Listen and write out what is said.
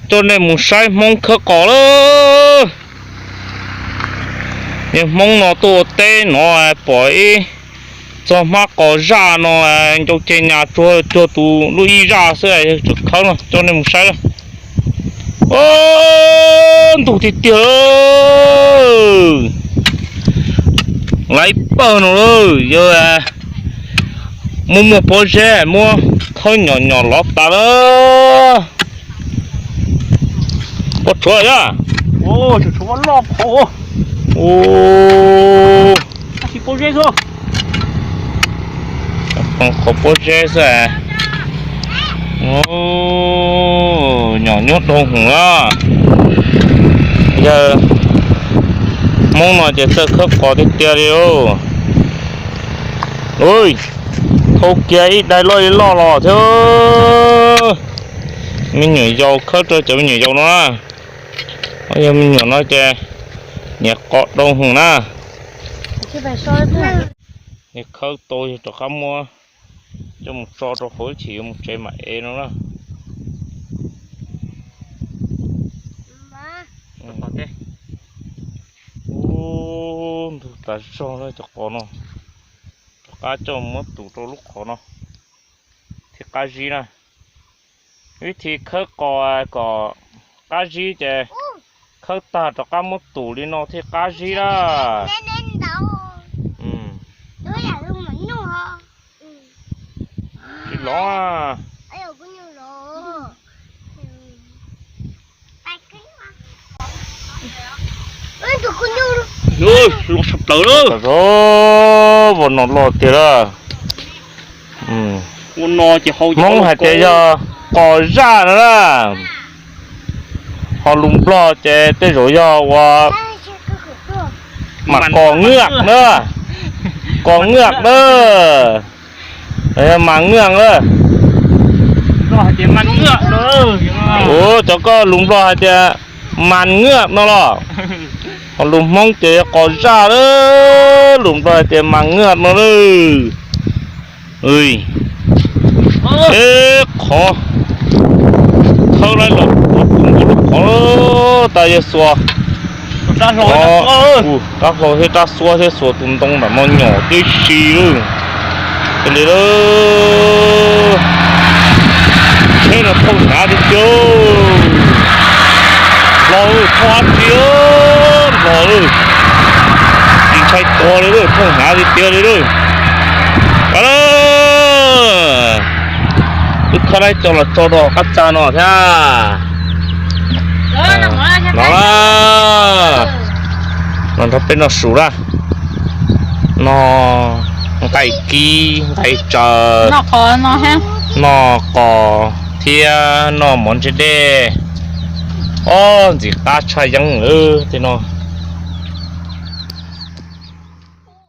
Coj nej mus saib Hmoob khawb qos lawm. Yog Hmoob no tuaj ua teb no pom ib txog hmab qos zaj no ncau ceg nyas tsuag cuag tus lub ib zaj xwb, yog tseem khawb no coj nej mus saib. Ntug tiag tiag, laiv pawg no lawm, yog muaj muaj pob zeb muab khawb nyom nyom lov tas lawm. Pob tshuav yog? Qhov pob zeb xwb. Nyom nyuaj dhau hwv na. Yog Hmoob no ces txawj khawb qos tiag tiag li. Ui, thau kiag ib daim loj li loj los thiab. Me nyuam yaus khawb rau cov me nyuam yaus no na. Yog me nyuam no ces nyiam qos dhau hwv na. Nws khawb tau yog rov qab muab coj mus tso rau hauv ib chim yuav mus tsev mam ev no na. Ub, ntug tas zog na cov qos no. Rov qab coj muab tus rau lub qhov no thiaj qab zib na. Vib thi khawb qos kom qab zib ces khawb tag rov qab muab tus li no thiaj qab zib na. Tsis lov. Los sab plaws lawm. Ua no loj tiag lawm. Hmoob hais tias yog qos zaj no na. Ho lus Nplog ces tej zaum yog ua mas qos ngaj na. Qos ngaj na. Yog mas ngaj na. Ua cov koj lus Nplog hais tias mas ngaj no los. Ho lus Hmoob ces yog qos zaj lawm, lus Nplog hais tias mas ngaj no lawm. Eb, qhov thawb laib los ua tus nkaus lub qhov tas yog xuas. Rab hlau thiab rab xuas thiab xuas tus ntoo ntawm no nyom tib si lawm. Li lawm. Tsheb no thooj hnyav tiag tiag. Los thooj dab tsi los lawm. Tsis ntshai tuag li lawm, thooj hnyav tiag tiag li lawm. Wb khawb laib coj los tso rau qab txaj no thiab. No, no nrog peb noj su na. Noj nqaij kib nqaij tsaws, noj qos thiab noj mov ntse dej. Ob, ntxim qab tshaj yeeb lawm tej no.